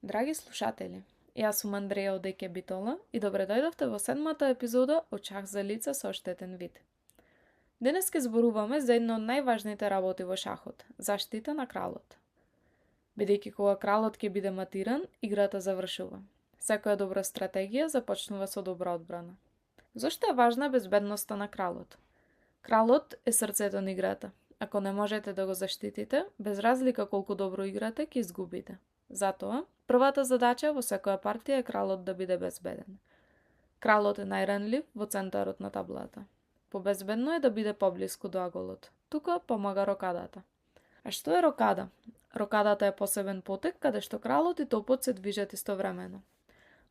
Драги слушатели, јас сум Андреја од ДК Битола и добре дојдовте во 7-та епизода од Шах за лица со оштетен вид. Денес ќе зборуваме за една од најважните работи во шахот – заштита на кралот. Бидејќи кога кралот ќе биде матиран, играта завршува. Секоја добра стратегија започнува со добра одбрана. Зошто е важна безбедноста на кралот? Кралот е срцето на играта. Ако не можете да го заштитите, без разлика колку добро играте, ќе изгубите. Затоа, првата задача во секоја партија е кралот да биде безбеден. Кралот е најранлив во центарот на таблата. Побезбедно е да биде поблиску до аголот. Тука помага рокадата. А што е рокада? Рокадата е посебен потек каде што кралот и топот се движат истовремено.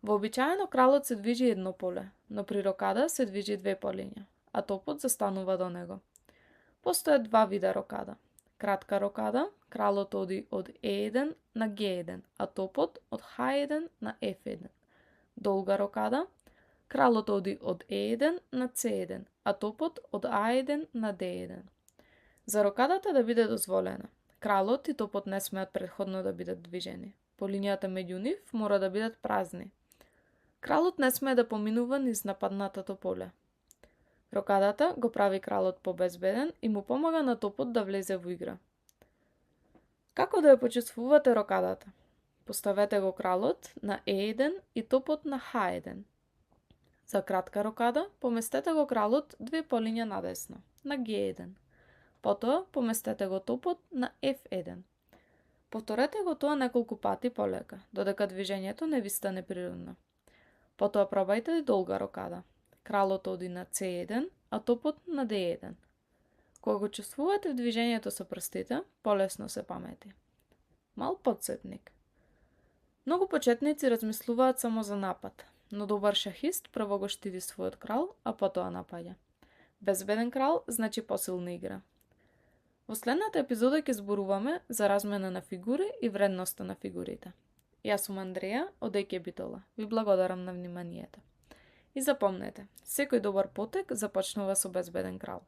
Вообичаено кралот се движи едно поле, но при рокада се движи две полиња, а топот застанува до него. Постојат два вида рокада. Кратка рокада, кралот оди од E1 на G1, а топот од H1 на F1. Долга рокада, кралот оди од E1 на C1, а топот од A1 на D1. За рокадата да биде дозволена, кралот и топот не смеат претходно да бидат движени. Полињата меѓу нив мора да бидат празни. Кралот не смее да поминува низ нападнатото поле. Рокадата го прави кралот побезбеден и му помага на топот да влезе во игра. Како да ја почувствувате рокадата? Поставете го кралот на E1 и топот на H1. За кратка рокада, поместете го кралот две полиња надесно, на G1. Потоа, поместете го топот на F1. Повторете го тоа неколку пати полека, додека движењето не ви стане природно. Потоа пробајте долга рокада. Кралот оди на C1, а топот на D1. Кога го чувствувате движењето со прстите, полесно се памети. Мал потсетник. Многу почетници размислуваат само за напад, но добар шахист прво го штити својот крал, а потоа напаѓа. Безбеден крал значи посилна игра. Во следната епизода ќе зборуваме за размена на фигури и вредноста на фигурите. Јас сум Андреја од ДК Битола. Ви благодарам на вниманието. И запомнете, секој добар потек започнува со безбеден крал.